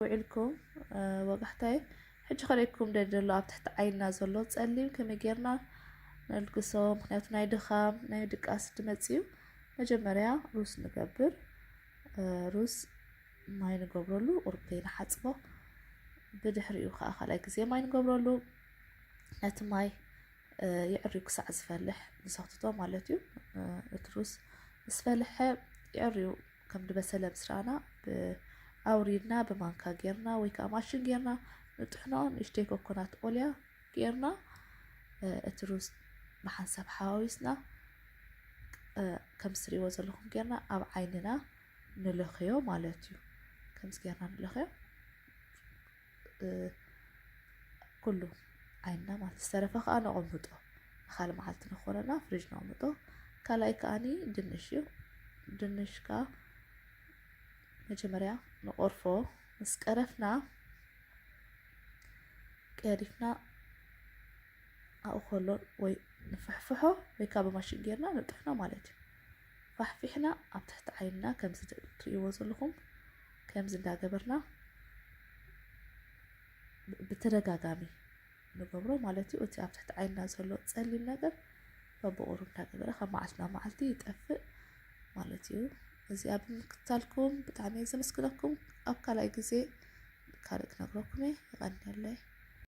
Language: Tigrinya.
ውዒልኩም ወጋሕታይ። ሕጂ ከርእየኩም ደሊ ዘሎ ኣብ ትሕቲ ዓይንና ዘሎ ጸሊም ከመይ ጌርና ነልግሶ፣ ምክንያቱ ናይ ድኻም ናይ ድቃስ ድመጽእ እዩ። መጀመርያ ሩዝ ንገብር። ሩዝ ማይ ንገብረሉ፣ ቁሩብ ከይንሓጽቦ። ብድሕሪኡ ከዓ ካልኣይ ግዜ ማይ ንገብረሉ። ነቲ ማይ የዕርዩ ክሳዕ ዝፈልሕ ንሰኽትቶ ማለት እዩ። እቲ ሩዝ ምስ ፈልሐ የዕርዩ ከም ድበሰለ ምስ ረኣና፣ ኣውሪድና ብማንካ ጌርና ወይ ከዓ ማሽን ጌርና ንጥሕኖ። ንእሽተይ ኮኮናት ኦልያ ጌርና እቲ ሩዝ ብሓንሳብ ሓዋዊስና፣ ከምዚ ትሪእዎ ዘለኹም ጌርና ኣብ ዓይንና ንለኽዮ ማለት እዩ። ከምዚ ጌርና ንለኽዮ ኩሉ ዓይንና ማለት። ዝተረፈ ከዓ ነቐምጦ፣ ንካልእ መዓልቲ ንኾነና ፍሪጅ ነቐምጦ። ካልኣይ ከዓኒ ድንሽ እዩ። ድንሽ ከዓ መጀመርያ ንቆርፎ፣ ምስ ቀረፍና ቀሪፍና ኣብኡ ከሎ ወይ ንፍሕፍሖ ወይ ከዓ ብማሽን ጌርና ንጥሕኖ ማለት እዩ። ፋሕፊሕና ኣብ ትሕቲ ዓይንና ከምዚ ትሪእዎ ዘለኹም ከምዚ እንዳገበርና ብተደጋጋሚ ንገብሮ ማለት እዩ። እቲ ኣብ ትሕቲ ዓይንና ዘሎ ጸሊም ነገር በብቑሩብ እንዳገበረ ካብ መዓልቲ ናብ መዓልቲ ይጠፍእ ማለት እዩ። እዚኣ ብምክትታልኩም ብጣዕሚ እየ ዘመስግነኩም። ኣብ ካልኣይ ግዜ ካልእ ክነግረኩም እየ። የቐንየለይ።